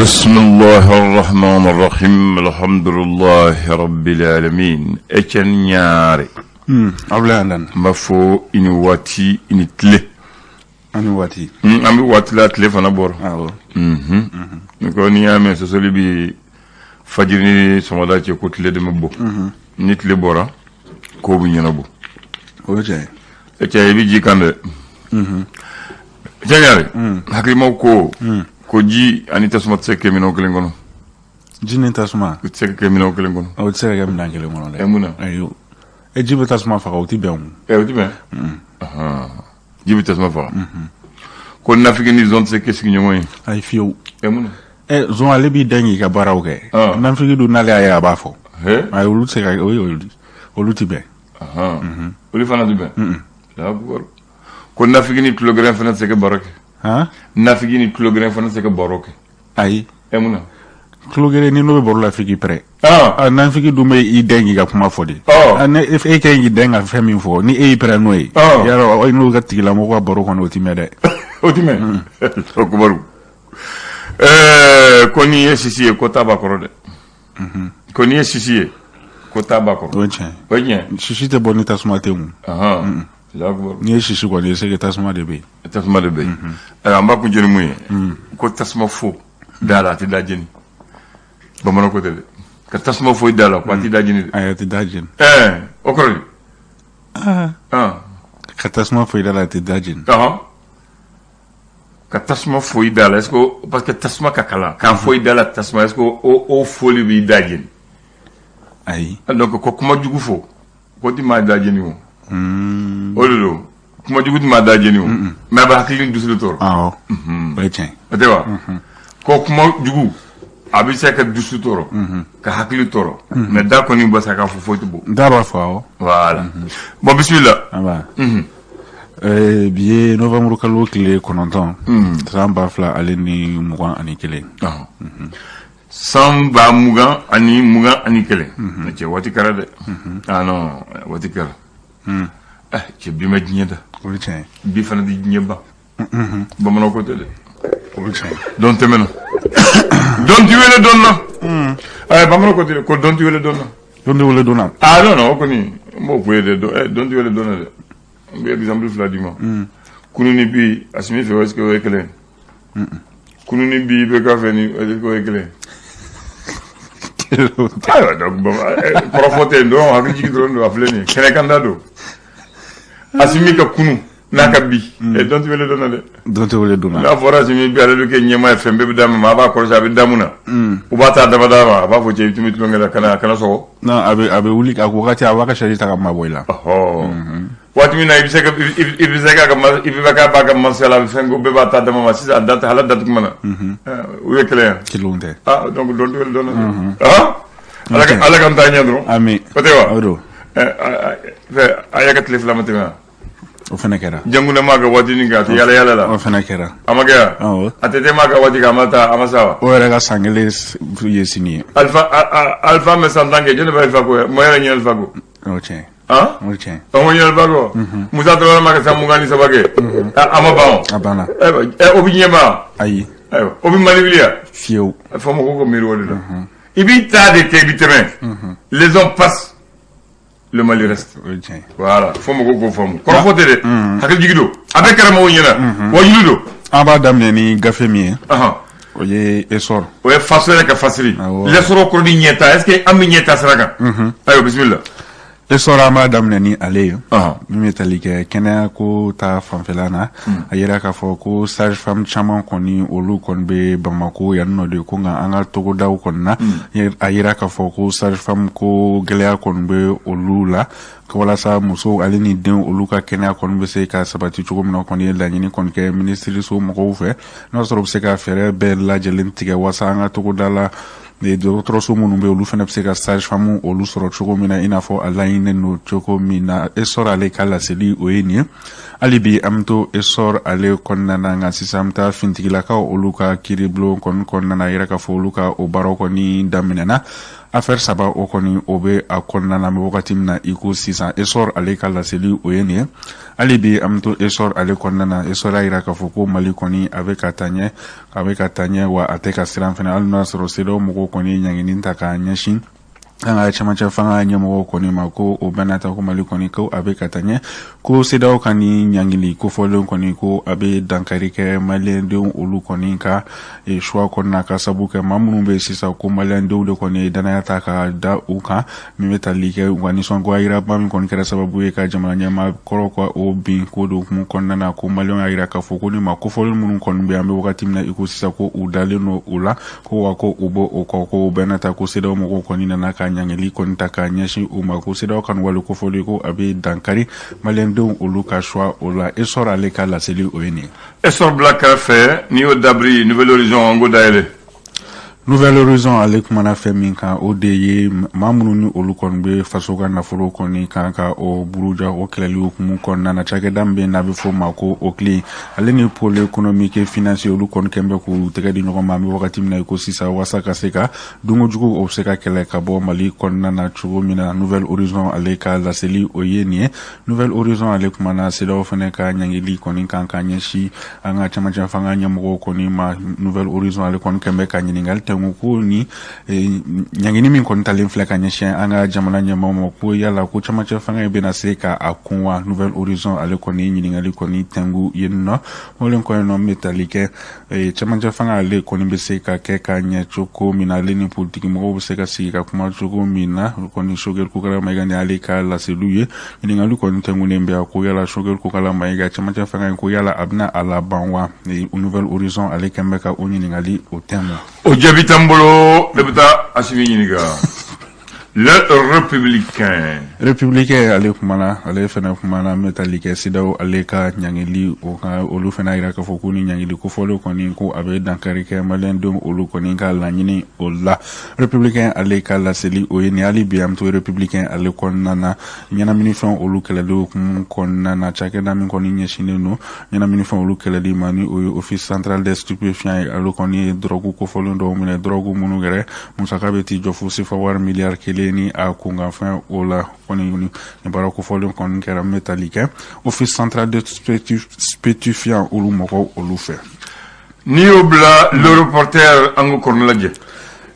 Bisimilahi rahman rahim alhamdulilahi rabbil alamin Etienne Ɲare. Abulayi Andani. N b'a fɔ i ni waati, i ni tile. An ni waati. An bɛ waati la, tile fana bɔra. Awɔ. Ni ko n'i y'a mɛn sɔsɔli bɛ fajiri ni sɔgɔmada cɛ, ko tile de bɛ bɔ. Ni tile bɔra, ko bɛ ɲɛnabɔ. O ye tiɲɛ ye. E cɛ, i bɛ ji kan dɛ. Etienne Ɲare, hakilimaw ko ko ji ani tasuma tɛ se ka kɛ minɛn kelen kɔnɔ. Ji ni tasuma. U tɛ se ka kɛ minɛn kelen kɔnɔ. O tɛ se ka kɛ minɛn kelen kɔnɔ dɛ. Ɛ, mun na? Ayi, e ji bɛ tasuma faga, o tɛ bɛn o. Ɛ, o tɛ bɛn. Ji bɛ tasuma faga. Ko nafigi ni zɔn tɛ se ka sigiɲɔgɔn ye. Ayi, fiyewu. Ɛ, mun na? Ɛ, zɔn ale b'i dɛn k'i ka baaraw kɛ. Nafigi dun, n'ale y'a ye, a b'a fɔ. Ayi, olu tɛ se ka o ye olu tɛ bɛn. Olu fana tɛ bɛn. Allahu. Ko nafigi ni tulogɛrɛn fana tɛ se ka baro kɛ. Han? Nafigi ni tulogɛrɛn fana tɛ se ka baro kɛ. Ayi. Ɛ, mun na? Tulogɛrɛn ni n'o bɛ baro la, f'i k'i pɛrɛn. Nafigi dun bɛ i dɛn k'i ka kuma fɔ de. Ne e ka ɲi k'i dɛn ka fɛn min fɔ, ni e y'i pɛrɛn n'o ye, yarɔ n'o ka tigilamɔgɔ ka baro kɔnɔ, o ti mɛn dɛ. O ti mɛn. O kibaru. Ko n'i ye sisi ye, ko ta b'a kɔrɔ dɛ. Ko n'i ye sisi ye, ko ta b'a kɔrɔ. O ye tiɲɛ ye. O ye tiɲɛ. Sisi tɛ bɔ ni tasuma tɛ mun. Allahu. N'i ye sisi kɔni ye, c'est que tasuma de bɛ yen. Tasuma de bɛ yen. Ayiwa, an b'a kuncɛ ni mun ye? Ko tasuma fo da la, a tɛ da jeni. Bamanan ko tɛ dɛ. Ka tasuma fo i da la, ko a tɛ da jeni dɛ. Ayi, a tɛ da jeni. Ɛɛ, o kɔrɔ di? Ka tasuma fo i da la, a tɛ da jeni. Ka tasuma fo i da la, est-ce que, parce que tasuma ka kalan, k'a fo i da la tasuma, est-ce que o foli b'i da jeni? Ayi. Donc ko kuma jugu fo, ko ti maa da jeni o. O de don. Kuma jugu ti maa da jeni o. Mais a bɛ hakili ni dusu de tɔɔrɔ. Awɔ. O ye tiɲɛ ye. O tɛ wa? Ko kuma jugu, a bɛ se ka dusu tɔɔrɔ, ka hakili tɔɔrɔ. Mais da kɔni bɛ se k'a fɔ, foyi tɛ bɔ. Da b'a fɔ, awɔ. Voilà. Bon, bisimila. Aba. Bi ye novembre kalo tile 9, san 2021. San 2021. Cɛ, waati kɛra dɛ. Ah non, waati kɛra. Eh, cɛ, bi ma diɲɛ da. O ye tiɲɛ ye. Bi fana tɛ diɲɛ ban. Bamananw ko tɛ dɛ. O ye tiɲɛ ye. Dɔn tɛmɛna. Dɔn ti wele dɔn na. Ɛ, bamananw ko tɛ ko dɔn ti wele dɔn na. Dɔn tɛ wele dɔn na. Ah non non, o kɔni n b'o fɔ ye dɛ. Dɔn ti wele dɔn na dɛ. N bɛ exemple fila d'i ma. Kunu ni bi, Asimi fɛ, est-ce que o ye kelen ye? Kunu ni bi, IBK fɛ ni, est-ce que o ye kelen ye? Ayiwa, donc kɔrɔfɔ tɛ yen dɔrɔn, hakili jigin dɔrɔn don, a filɛ nin ye, kɛnɛkanda don. Asimi ka kunu n'a ka bi, dɔn tɛ wele dɔn na dɛ. Dɔn tɛ wele dɔn na. N'a fɔra Asimi bi ale bɛ kɛ ɲɛmaa ye, fɛn bɛɛ bɛ d'a ma, a b'a kɔlɔsi, a bɛ damu na. U b'a ta dama d'a ma, a b'a fɔ cɛ, i tun bɛ tulonkɛ la, kana sɔgɔ. Non, a bɛ wuli a wagati, a b'a ka chaise ta ka mabɔ i la. Waati min na i bɛ se ka i bɛ se k'a ka i bɛ k'a b'a ka masaya la, a bɛ fɛn ko bɛɛ b'a ta dama ma, sisan a da ala datugu mana. U ye kelen ye. Kelenw tɛ. Ah, donc dɔn tɛ wele dɔn na. Ah, Ala ka n taa ɲɛ dɔrɔn. Ami. O tɛ wa? O don. Fɛ a y'a ka tile 2 ma tɛmɛ wa? O fana kɛra. Jankunɛ maa ka waati nin kɛ, a tɛ yala yala la. O fana kɛra. A ma kɛ wa? Awɔ. A tɛ maa ka waati kɛ, a ma taa, a ma sa wa? O yɛrɛ ka san 1 ye sini ye. Alpha bɛ san 10 kɛ, jɔn de bɛ Alpha ko ye? Mɔ yɛrɛ ɲɛ Alpha ko. O tiɲɛ. Han? O tiɲɛ. O ma ɲɛ Alpha ko. Musa Tarawele ma ka san 23 kɛ. A ma ban o. A banna. O bɛ diɲɛ ban wa? Ayi. Ayiwa, o bɛ Mali wuli wa? Fiyewu. Fo mɔgɔw ka miiri o de la. I b'i ta de kɛ, i bɛ tɛmɛ. Les hommes passent. Le Mali reste. Voilà, fo mɔgɔw k'o faamu. Kɔrɔfɔ tɛ dɛ. Hakili jigin don. A bɛɛ kɛra mɔgɔw ɲɛna. Wajulu don. An b'a daminɛ ni gafe min ye. O ye Essor. O ye faso yɛrɛ ka fasiri. L'essor kɔrɔ di ɲɛta. Est-ce que an bɛ ɲɛta sira kan? Ayiwa, bisimila. Essor, an b'a daminɛ ni ale ye. Min bɛ tali kɛ kɛnɛya ko ta fanfɛla na. A yira k'a fɔ ko sage femme caman kɔni, olu kɔni bɛ Bamako yan nɔ de ko, nka an ka togodaw kɔni na, a yira k'a fɔ ko sage femme ko gɛlɛya kɔni bɛ olu la, walasa musow ale ni denw, olu ka kɛnɛya kɔni bɛ se ka sabati cogo min na kɔni, ye laɲini kɔni kɛ minisiriso mɔgɔw fɛ, n'a sɔrɔ u bɛ se ka fɛɛrɛ bɛɛ lajɛlen tigɛ walasa an ka togoda la dɔgɔtɔrɔso minnu bɛ, olu fana bɛ se ka sage femme olu sɔrɔ cogo min na, i n'a fɔ a laɲininen don cogo min na. Essor ale ka laseli, o ye nin ye. Hali bi an bɛ to Essor ale kɔnɔna na, nka sisan an bɛ taa fintigilakaw olu ka kiiribulon kɔni kɔnɔna na. A yira k'a fɔ olu ka o baaraw kɔni daminɛna. Affaire saba o kɔni o bɛ a kɔnɔna na an bɛ wagati min na i ko sisan. Essor ale ka laseli o ye nin ye. Hali bi an bɛ to Essor ale kɔnɔna na. Essor y'a jira k'a fɔ ko Mali kɔni a bɛ ka taa ɲɛ, a bɛ ka taa ɲɛ, wa a tɛ ka siran fana, hali n'a y'a sɔrɔ CEDEAO mɔgɔw kɔni ye ɲangini ta k'a ɲɛsin an ka cɛmancɛ fanga ɲɛmɔgɔw kɔni ma, ko o bɛɛ n'a ta, ko Mali kɔni ko a bɛ ka taa ɲɛ, ko CEDEAO ka ni ɲangili kofɔlen kɔni, ko a bɛ dankari kɛ maliyɛndenw olu kɔni ka choix kɔnɔna, ka sabu kɛ maa minnu bɛ sisan ko maliyɛndenw de kɔni ye danaya ta ka da u kan, min bɛ tali kɛ u ka nisɔngoya yiraba min kɔni kɛra sababu ye ka jamana ɲɛmaa kɔrɔ ka o bin ko de hukumu kɔnɔna na, ko maliyɛnw y'a jira k'a fɔ ko ni maa kofɔlen minnu kɔni bɛ an bɛ wagati min na i ko sisan, ko u dalen don u la, ko wa ko u b'o o kɔ, ko bɛɛ n'a ta, ko CEDEAO mɔgɔw kɔni nana ka ɲangili kɔni ta k'a ɲɛsin u ma, ko CEDEAO ka nin wale kofɔlen, ko a bɛ dankari maliyɛndenw olu ka choix o la. Essor ale ka laseli o ye nin ye. Essor bila kɛrɛfɛ, n'i y'o dabiri, Nouvel Horizon, an k'o dayɛlɛ. Nouvel Horizon ale kumana fɛn min kan, o de ye maa minnu ni olu kɔni bɛ faso ka nafolo kɔni kan ka o buruja, o kɛlɛli hukumu kɔnɔna na. Cakɛda min bɛ yen n'a bɛ f'o ma ko OCLEI, ale ni Pôle économique et financier, olu kɔni kɛn bɛ k'u tɛgɛ di ɲɔgɔn ma an bɛ wagati min na i ko sisan, walasa ka se ka dunkojugu o bɛ se ka kɛlɛ ka bɔ Mali kɔnɔna na cogo min na. Nouvel Horizon ale ka laseli o ye nin ye. Nouvel Horizon ale kumana CEDEAO fana ka ɲangili kɔni kan ka ɲɛsin an ka cɛmancɛ fanga ɲɛmɔgɔw kɔni ma. Nouvel Horizon ale kɔni kɛn bɛ ka ɲininkali tɛnku ko ni ɲangini min kɔni talen filɛ ka ɲɛsin an ka jamana ɲɛmɔgɔw ma, ko yala ko cɛmancɛ fanga in bɛna se ka a kun wa? Nouvel Horizon ale kɔni ɲininkali kɔni tɛnku yen nɔ. Walen kɔni nɔ bɛ tali kɛ cɛmancɛ fanga ale kɔni bɛ se ka kɛ ka ɲɛ cogo min na, ale ni politiki mɔgɔw bɛ se ka sigi ka kuma cogo min na, o kɔni Choguel Kokalla Maïga ni ale ka laseliw ye. Ɲininkali kɔni tɛnkunnen bɛ ko yala Choguel Kokalla Maïga, cɛmancɛ fanga in, ko yala a bɛna a laban wa? Nouvel Horizon ale kɛn bɛ ka o ɲininkali o tɛnku. O jaabi t'an bolo, ne bɛ taa Asimi ɲininka. Le Républicain. Républicain ale kumana, ale fana kumana n bɛ tali kɛ CEDEAO ale ka ɲangili o kan. Olu fana yira k'a fɔ ko ni ɲangili kofɔlen kɔni, ko a bɛ dankari kɛ maliyɛndenw olu kɔni ka laɲini o la. Républicain ale ka laseli o ye nin. Hali bi an bɛ to Républicain ale kɔnɔna na. Ɲɛnaminifɛnw olu kɛlɛli hukumu kɔnɔna na, cakɛda min kɔni ɲɛsinnen don ɲɛnaminifɛnw olu kɛlɛli ma, ni o ye Office central des stupéfiants ye, ale kɔni ye dɔrɔgu kofɔlen dɔw minɛ, dɔrɔgu minnu yɛrɛ musaka bɛ t'i jɔ fo sefa wari miliyari 1 ni a kunkanfɛn o la. Kɔni ni baara kofɔlen kɔni kɛra n bɛ tali kɛ Office central de stupéfiants olu mɔgɔw olu fɛ. N'i y'o bila, Le Reporter, an k'o kɔnɔ lajɛ.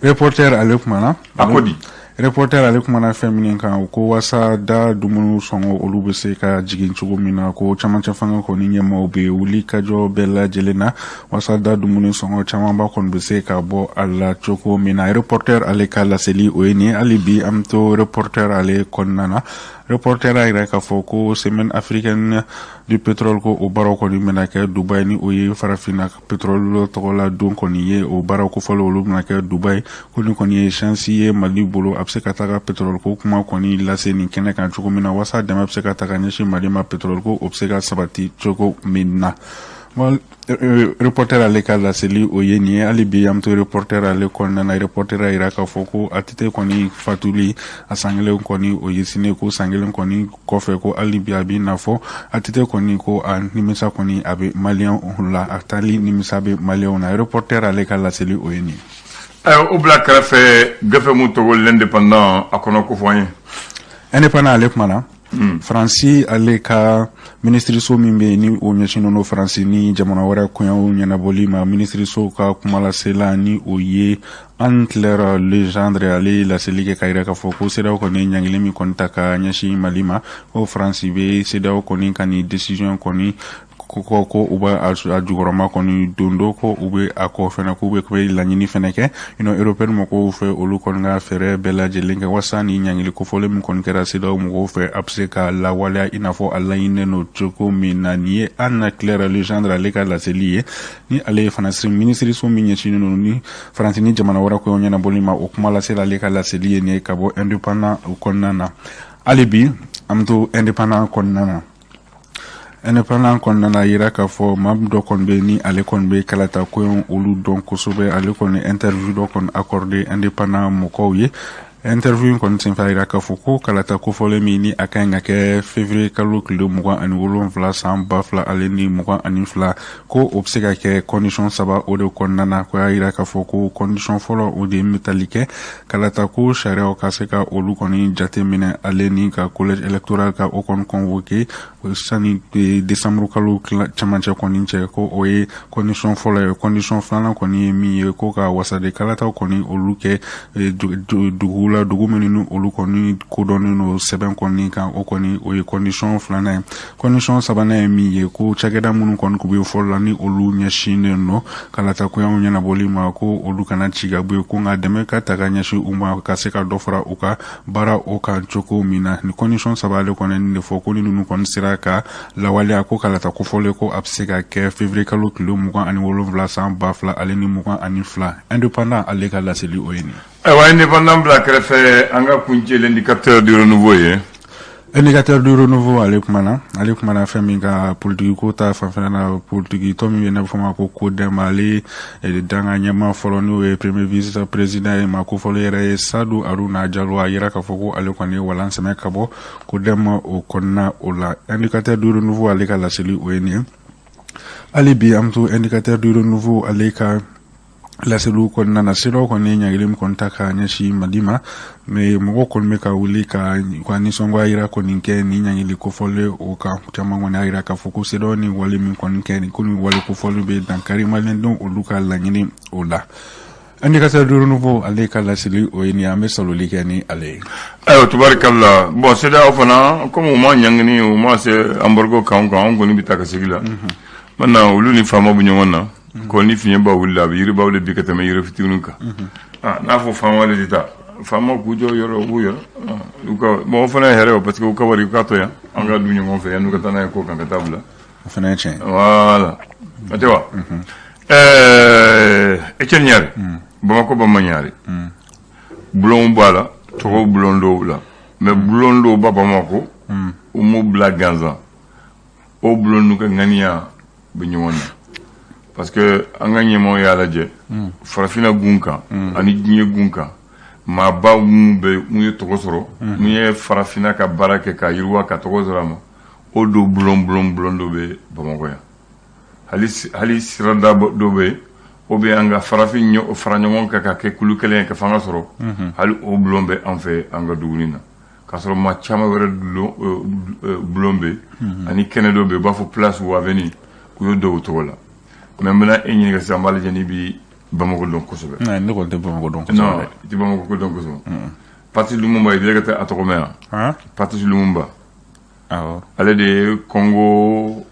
Reporter ale kumana. A ko di? Reporter ale kumana fɛn min kan, ko wasa da dumuni sɔngɔ olu bɛ se ka jigin cogo min na, ko camancɛ fanga kɔni ɲɛmaaw bɛ wuli ka jɔ bɛɛ lajɛlen na wasa da dumuni sɔngɔ camanba kɔni bɛ se ka bɔ a la cogo min na. Reporter ale ka laseli o ye nin ye. Hali bi an bɛ to Reporter ale kɔnɔna na. Reporter y'a yira k'a fɔ ko Semaine africaine du pétrole, ko o baaraw kɔni bɛna kɛ Dubaï, ni o ye farafinna pétrole tɔgɔla don kɔni ye. O baaraw kofɔlen olu bɛna kɛ Dubaï, ko ni kɔni ye chance ye Mali bolo, a bɛ se ka taga pétrole ko kuma kɔni lase nin kɛnɛ kan cogo min na, walasa dɛmɛ bɛ se ka ta ka ɲɛsin Mali ma, pétrole ko o bɛ se ka sabati cogo min na. Reporter ale ka laseli o ye nin ye. Hali bi an bɛ to Reporter ale kɔnɔna na. Reporter y'a yira k'a fɔ ko ATT kɔni fatuli a san kelen kɔni o ye sini, ko san kelen kɔni kɔfɛ, ko hali bi a b'i n'a fɔ ATT kɔni, ko a nimisa kɔni a bɛ maliyɛnw la, a taali nimisa bɛ maliyɛnw na. Reporter ale ka laseli o ye nin ye. Ayiwa, o bila kɛrɛfɛ, gafe mun tɔgɔ L'Indépendant, a kɔnɔ ko fɔ an ye. Indépendant ale kumana Faransi ale ka minisiriso min bɛ yen ni o ɲɛsinnen don Faransi ni jamana wɛrɛ koɲɛw ɲɛnabɔli ma, minisiriso ka kumalasela ni o ye Anne-Claire Legendre, ale ye laseli kɛ ka yira k'a fɔ ko CEDEAO kɔni ye ɲangili min kɔni ta ka ɲɛsin Mali ma, ko Faransi bɛ CEDEAO kɔni ka nin décision kɔni ko u b'a a jukɔrɔma kɔni don do, ko u bɛ a kɔ fɛnɛ, k'u bɛ laɲini fɛnɛ kɛ Union européenne mɔgɔw fɛ, olu kɔni ka fɛɛrɛ bɛɛ lajɛlen kɛ walasa ni ɲangili kofɔlen min kɔni kɛra CEDEAO mɔgɔw fɛ, a bɛ se ka lawaleya i n'a fɔ a laɲininen don cogo min na. Nin ye Anne Claire Legendre ale ka laseli ye, ni ale ye fana minisiriso min ɲɛsinnen don ni Faransi ni jamana wɛrɛ koɲɛw ɲɛnabɔli ma, o kuma lasela ale ka laseli ye nin ye ka bɔ Indépendant kɔnɔna na. Hali bi an bɛ to Indépendant kɔnɔna na. Indépendant kɔnɔna na, yira k'a fɔ maa dɔ kɔni bɛ ni ale kɔni bɛ kalata koɲɛw olu dɔn kosɛbɛ, ale kɔni interview dɔ kɔni accordé Indépendant mɔgɔw ye. Interview in kɔni senfɛ, a yira k'a fɔ ko kalata kofɔlen min ni a ka ɲi ka kɛ février kalo tile 27 san 2022, ko o bɛ se ka kɛ condition saba o de kɔnɔna na. Ko y'a yira k'a fɔ ko condition fɔlɔ, o de bɛ tali kɛ kalata ko sariyaw ka se ka olu kɔni jate minɛ, ale ni ka collège électoral ka o kɔni convoqué sani décembre kalo cɛmancɛ kɔni cɛ, ko o ye condition fɔlɔ ye. Condition filanan kɔni ye min ye, ko ka wasaden kalataw kɔni olu kɛ dugu la, dugu minnu ni olu kɔni kodɔnnen don sɛbɛn kɔni kan, o kɔni o ye condition filanan ye. Condition sabanan ye min ye, ko cakɛda minnu kɔni tun bɛ fɔlɔ la, ni olu ɲɛsinnen don kalata koɲaw ɲɛnabɔli ma, ko olu kana ci ka bɔ yen, ko nka dɛmɛ ka ta ka ɲɛsin u ma ka se ka dɔ fara u ka baara o kan cogo min na. Ni condition saba ale kɔni nin de fɔ, ko ni ninnu kɔni sera ka lawaleya, ko kalata kofɔlen ko a bɛ se ka kɛ février kalo tile 27 san 2022. Indépendant ale ka laseli, o ye nin. Ayiwa, Indépendant bila kɛrɛfɛ, an ka kuncɛ L'Indicateur du Renouveau ye. Indicateur du Renouveau ale kumana fɛn min ka politiki ko ta fanfɛla na, politiki tɔ min bɛ n'a bɛ fɔ ma ko CODEM, ale danga ɲɛmaa fɔlɔ, n'o ye premier vice président ye, maa kofɔlen yɛrɛ ye Sadu Aruna Jalo. A yira k'a fɔ ko ale kɔni ye walan sɛmɛ ka bɔ CODEM o kɔnɔna o la. Indicateur du Renouveau ale ka laseli, o ye nin ye. Hali bi an bɛ to Indicateur du Renouveau ale ka laseliw kɔnɔna na. CEDEAO kɔni ye ɲangili min kɔni ta ka ɲɛsin Mali ma, mais mɔgɔw kɔni bɛ ka wuli ka u ka nisɔngoya yira kɔni kɛ ni ɲangili kofɔlen o kan. Caman kɔni y'a yira k'a fɔ ko CEDEAO ni wale min kɔni kɛ nin ko ni wale kofɔlen bɛ dankari maliyɛndenw olu ka laɲini o la. Indicateur du Renouveau ale ka laseli, o ye nin ye. An bɛ saloli kɛ ni ale ye. Ayiwa, tubarikalla. Bon, CEDEAO fana, comme u ma ɲangini, u ma se embargo kan kan, anw kɔni bɛ taa ka segin la. Maintenant, olu ni faamaw bɛ ɲɔgɔn na ko ni fiɲɛba wulila, a bɛ yiribaw de bi ka tɛmɛ yiri fitininw kan. Ah, n'a fɔ faama de tɛ taa, faama k'u jɔ yɔrɔ u b'u yɔrɔ u ka bon, o fana ye hɛrɛ o, parce que u ka wari u k'a to yan, an ka dun ɲɔgɔn fɛ yan, n'u ka taa n'a ye ko kan ka taa bila. O fana ye tiɲɛ ye. Voilà, o tɛ wa? Etienne Ɲare, Bamakɔ Bama Ɲare, bulonw b'a la, tɔgɔw bulon dɔw la, mais bulon dɔw ba Bamakɔ, u m'o bila gansan. O bulon n'u ka ŋaniya bɛ ɲɔgɔn na, parce que an ka ɲɛmɔgɔ y'a lajɛ farafinna gun kan ani diɲɛ gun kan, maaba minnu bɛ mun ye tɔgɔ sɔrɔ, mun ye farafinna ka baara kɛ ka yiriwa ka tɔgɔ sɔrɔ a ma, o don bulon dɔ bɛ Bamakɔ yan. Hali sirada dɔ bɛ yen, o bɛ an ka farafin fara ɲɔgɔn kan ka kɛ kulu kelen ye ka fanga sɔrɔ. Hali o bulon bɛ an fɛ an ka duguni na, k'a sɔrɔ maa caman wɛrɛ bulon bɛ yen, ani kɛnɛ dɔ bɛ yen, u b'a fɔ place ou avenue, u y'o dɔw tɔgɔ la. Mais n bɛna e ɲininka sisan, n b'a lajɛ n'i bi Bamakɔ dɔn kosɛbɛ. Ne kɔni tɛ Bamakɔ dɔn kosɛbɛ. Non, i tɛ Bamakɔ dɔn kosɛbɛ. Patrice Lumumba, i deli ka taa a tɔgɔ mɛn yan? Patrice Lumumba. Awɔ. Ale de ye Congo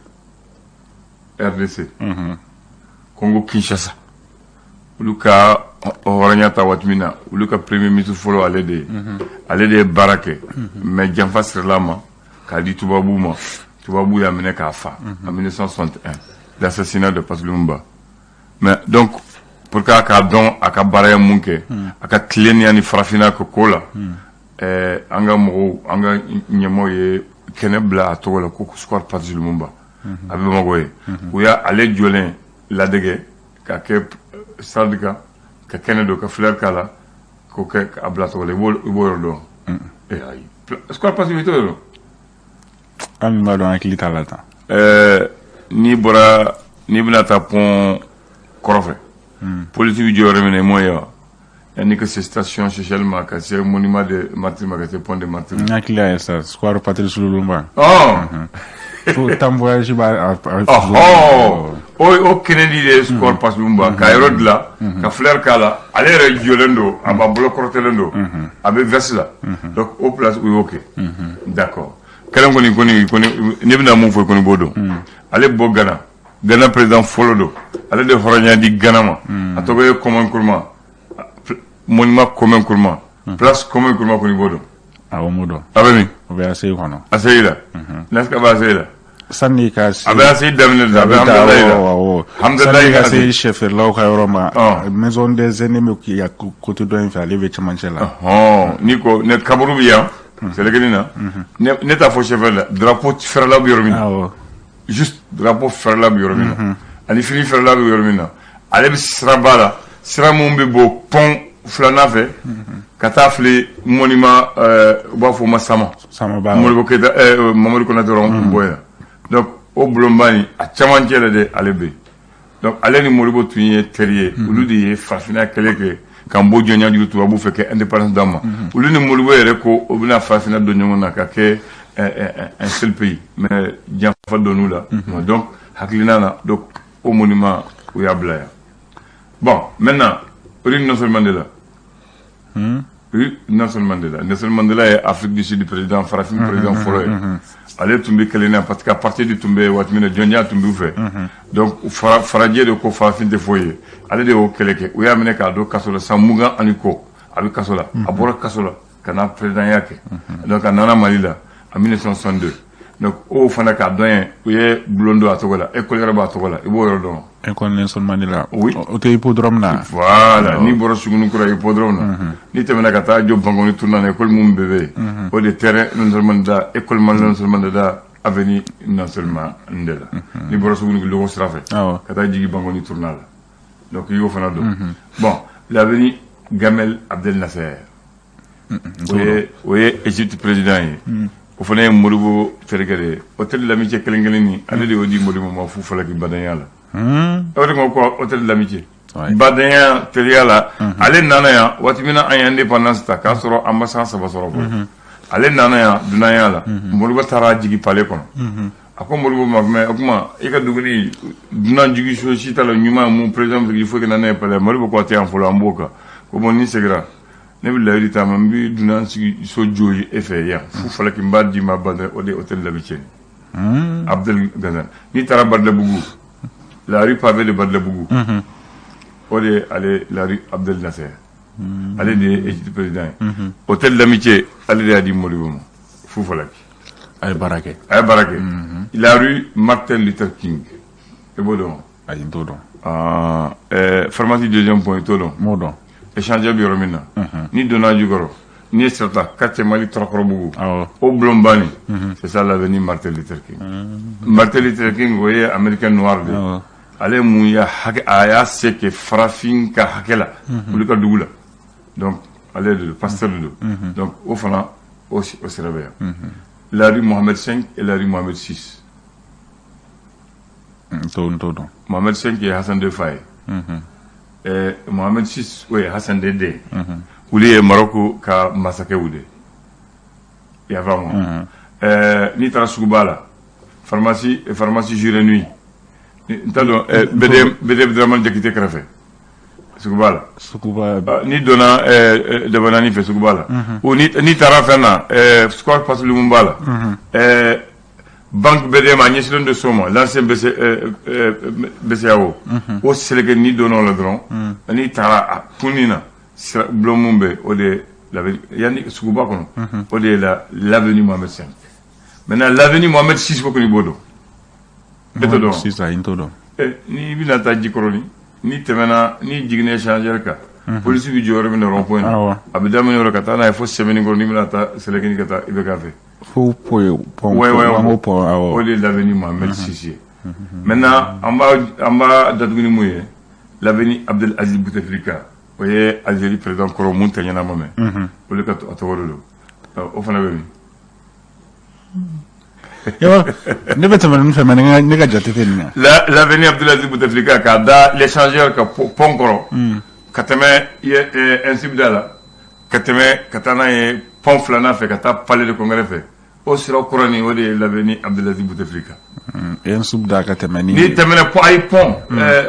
RDC, Congo Kinshasa, olu ka hɔrɔnya ta waati min na, olu ka premier ministre fɔlɔ, ale de ye. Ale de ye baara kɛ, mais janfa sirila a ma k'a di tubabuw ma. Tubabuw y'a minɛ k'a fa en 1961, l'assassinat de Patrice Lumumba. Mais donc, pour que a k'a dɔn a ka baara ye mun kɛ, a ka tilennenya ni farafinna ka ko la, an ka mɔgɔw, an ka ɲɛmɔgɔw ye kɛnɛ bila a tɔgɔ la ko square Patrice Lumumba. A bɛ Bamakɔ ye. U y'a ale jɔlen ladege ka kɛ stade kan, ka kɛnɛ don, ka fleur k'a la, k'o kɛ a bila tɔgɔ la. I b'o yɔrɔ dɔn? Ayi, square Patrice, i t'o dɔn? An min b'a dɔn, hakili t'a la tan. N'i bɔra, n'i bɛna taa pont kɔrɔ fɛ, polisi bɛ jɔ yɔrɔ min na, i m'o ye wa? Yanni ka se station Shell ma, ka se monument de martyr ma, ka se pont de martyr. N hakili y'a ye sisan, square Patrice Lumumba. Ɔ. Fo temps voyage b'a. Ɔhɔ, o kɛnɛdi de ye square Patrice Lumumba, ka yɔrɔ dilan ka fleur k'a la, ale yɛrɛ jɔlen don, a b'a bolo kɔrɔtɛlen don, a bɛ veste la. Donc o place, u y'o kɛ, d'accord. Kɛlɛ kɔni, ne bɛna mun fɔ, kɔni b'o dɔn. Ale bɔ Ghana, Ghana président fɔlɔ don, ale de hɔrɔnya di Ghana ma. A tɔgɔ ye Kwame Nkrumah, monument Kwame Nkrumah, place Kwame Nkrumah kɔni b'o dɔn. Awɔ, m'o dɔn. A bɛ min? O bɛ ACI kɔnɔ. ACI la, n'est-ce que a bɛ ACI la? Sanni ka se. A bɛ ACI daminɛ de, a bɛ Hamdallaye la. Awɔ. Hamdallaye. Sanni ka se sɛfeerelaw ka yɔrɔ ma, maison des aînés bɛ côté dɔ in fɛ, ale bɛ cɛmancɛ la. Ɔhɔn, n'i ko ne kaburu bɛ yan sɛlɛkɛni na, ne t'a fɔ chauffeur la, drapeau fɛrɛla bɛ yɔrɔ min na. Juste drapeau fɛrɛla bɛ yɔrɔ min na, ani fini fɛrɛla bɛ yɔrɔ min na, ale bɛ siraba la, sira mun bɛ bɔ pont. filanan fɛ ka taa fili monument, u b'a fɔ o ma Sama. Samaba. Modibo Keyita, Mamadu Konate rond point na. Donc o bulonba in, a camancɛ la de, ale bɛ yen. Donc ale ni Modibo tun ye teri ye. Olu de ye farafinna kɛlɛ kɛ k'an bɔ jɔnya juru tubabu fɛ, kɛ indépendance d'an ma. Olu ni Modibo yɛrɛ ko o bɛna farafinna don ɲɔgɔn na ka kɛ un seul pays, mais janfa donn'u la. Donc hakilina na, donc o monument, u y'a bila yan. Bon, maintenant, rue Nelson Mandela. Rue Nelson Mandela. Nelson Mandela ye Afrique du Sud président, farafin président fɔlɔ ye. Ale tun bɛ kelen na parce que apartheid tun bɛ waati min na, jɔnya tun b'u fɛ. Donc farajɛ de ko farafin tɛ foyi ye. Ale de y'o kɛlɛ kɛ. U y'a minɛ k'a don kaso la san 20 ani kɔ. A bɛ kaso la. A bɔra kaso la ka na présidentya kɛ. Donc a nana Mali la en 1962. Donc o fana k'a dɔn ye, u ye bulon don a tɔgɔ la. École yɛrɛ b'a tɔgɔ la. I b'o yɔrɔ dɔn. École Nelson Mandela. Oui. O tɛ hippodrome na? Voilà, n'i bɔra Sugunikura hippodrome na, n'i tɛmɛna ka taa jɔ Bankoni tournant na, école mun bɛɛ bɛ yen, o de terrain Nelson Mandela, école Nelson Mandela, avenue Nelson Mandela. N'i bɔra Sugunikura Logo sira fɛ, ka taa jigin Bankoni tournant la. Donc i y'o fana dɔn. Bon, l'avenue Gamel Abdel Nasser. O ye Égypte président ye. O fana ye Modibo terikɛ de ye. Hôtel de l'Amitié kelen kelen nin, ale de y'o di Modibo ma fu falaki badenya la. O de ko hôtel de l'Amitié. Badenya teriya la, ale nana yan waati min na an ye indépendance ta, k'a sɔrɔ an ma san 3 sɔrɔ fɔlɔ. Ale nana yan dunanya la. Modibo taara jigin palais kɔnɔ. A ko Modibo ma, mais o kuma i ka duguni dunan jigi so si t'a la ɲuman mun président bɛ il faut que nana ye palais. Modibo ko a tɛ yan fɔlɔ, an b'o kan. Ko bon, ni seginna, ne bɛ layidu ta ma, n bɛ dunan sigi so jɔ e fɛ yan fu falaki, n b'a d'i ma badenya. O de ye hôtel de l'Amitié. Abdel Gazan. N'i taara Badalabugu, la rue pavée de Badalabugu, o de ye ale, la rue Abdel Nasser. Ale de ye Égypte président ye. Hôtel d'Amitié, ale de y'a di Modibo ma fu falaki. A ye baara kɛ. A ye baara kɛ. La rue Martin Luther King, i b'o dɔn? Ayi, n t'o dɔn. Ah, pharmacie deuxième point, i t'o dɔn? N m'o dɔn. Échangeur bɛ yɔrɔ min na, n'i donna jukɔrɔ, n'i ye sira ta quartier Mali Tɔrɔkɔrɔbugu, Awɔ. o bulonba nin, c'est ça l'avenue Martin Luther King. Martin Luther King, o ye américain noir de ye. Ale mun ya hakɛ, a y'a se kɛ farafin ka hakɛ la olu ka dugu la. Donc ale de don, pasteur de don. Donc o fana o sira bɛ yan. La rue Mohamed V et la rue Mohamed VI. N t'o dɔn. Mohamed V ye Hassan II fa ye. Mohamed VI, o ye Hassan II den. Olu ye Maroc ka masakɛw de ye. I y'a faamu? N'i taara suguba la, pharmacie jour et nuit, n t'a dɔn, BD BD Dramane Jakite kɛrɛfɛ suguba la. Suguba. Ah, n'i donna Dabanani fɛ suguba la, o n'i taara fɛn na, Square Passe b'a la, banque BDM a ɲɛsinnen don so ma, l'ancien BC, BCEAO, o seleke, n'i donna o la dɔrɔn, n'i taara a kunni na, sira bulon mun bɛ, o de ye yanni suguba kɔnɔ, o de ye l'avenue Mohamed V. Maintenant, l'avenue Mohamed VI, ko kɔni b'o dɔn, e t'o dɔn? Sisan n t'o dɔn. N'i bɛna taa Jikɔrɔni, n'i tɛmɛna, n'i jiginna échangeur kan, polisi bɛ jɔ yɔrɔ min na, rond point na, a bɛ daminɛ yɔrɔ ka taa n'a ye fo Sɛmɛninkɔrɔ, n'i bɛna taa Sɛlɛkini ka taa IBK fɛ. Fo pont. Ouais. Bango pont, awɔ. O de ye l'avenue Mohamed VI ye. Maintenant, an b'a datugu ni mun ye? L'avenue Abdelaziz Bouteflika, o ye Algérie président kɔrɔ mun tɛ ɲɛnama mɛn, o de ka a tɔgɔ de don. O fana bɛ min? Yɔrɔ ne bɛ tɛmɛ ninnu fɛ, mais ne ka jate tɛ nin na. L'avenue Abdelaziz Bouteflika, k'a da l'échangeur ka pont kɔrɔ, ka tɛmɛ Insib da la, ka tɛmɛ ka taa n'a ye pont filanan fɛ, ka taa palais de congrès fɛ, o sira kɔrɔ nin, o de ye l'avenue Abdelaziz Bouteflika. Insib da ka tɛmɛ ni. N'i tɛmɛna pont, ayi, pont,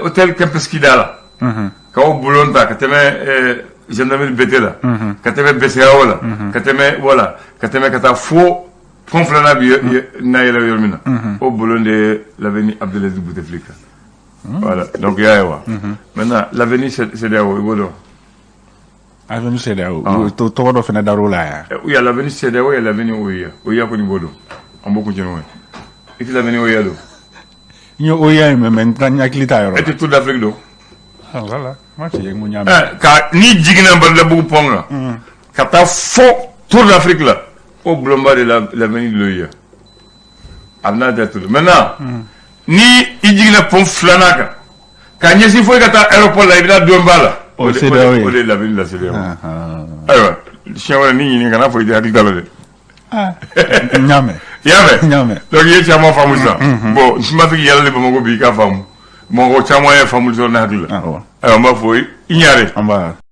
hôtel Kempinski da la, ka o bulon ta ka tɛmɛ gendarmerie BT la, ka tɛmɛ BCEAO la, ka tɛmɛ, voilà, ka tɛmɛ ka taa fo pont filanan bi n'a yɛlɛ yɔrɔ min na, o bulon de ye l'avenue Abdelaziz Bouteflika. Voilà, donc i y'a ye wa? Maintenant, l'avenue CEDEAO, i b'o dɔn? Avenue CEDEAO, o tɔgɔ dɔ fana dar'o la yan. Il y a l'avenue CEDEAO, il y a l'avenue OUA. OUA kɔni b'o dɔn, an b'o kuncɛ n'o ye. I tɛ l'avenue OUA dɔn? N ye OUA in mɛn, mais n hakili t'a yɔrɔ E la. tɛ Tour d'Afrique dɔn? Ah, voilà, ma f'i ye n ko n y'a mɛn. Ka n'i jiginna Badalabugu pont kan ka taa fo Tour d'Afrique la, o bulonba de la, l'avenue de l'OUA, a bɛna tɛ Tour. Maintenant, ni i jiginna pont filanan kan ka ɲɛsin fo i ka taa aéroport la, i bɛna don ba la. O de CEDEAO ye. O de ye Lamini la CEDEAO. Ayiwa, siɲɛ wɛrɛ ni ɲininka, kana fɔ i tɛ hakili t'a la dɛ. N y'a mɛn. I y'a mɛn? N y'a mɛn. Donc i ye caman faamu sisan. Bon, n b'a fɛ k'i yala Bamakɔ bi i k'a faamu. Mɔgɔ caman ye faamuli sɔrɔ ne hakili la. Awɔ. Ayiwa, n b'a fɔ i ɲare. An b'a.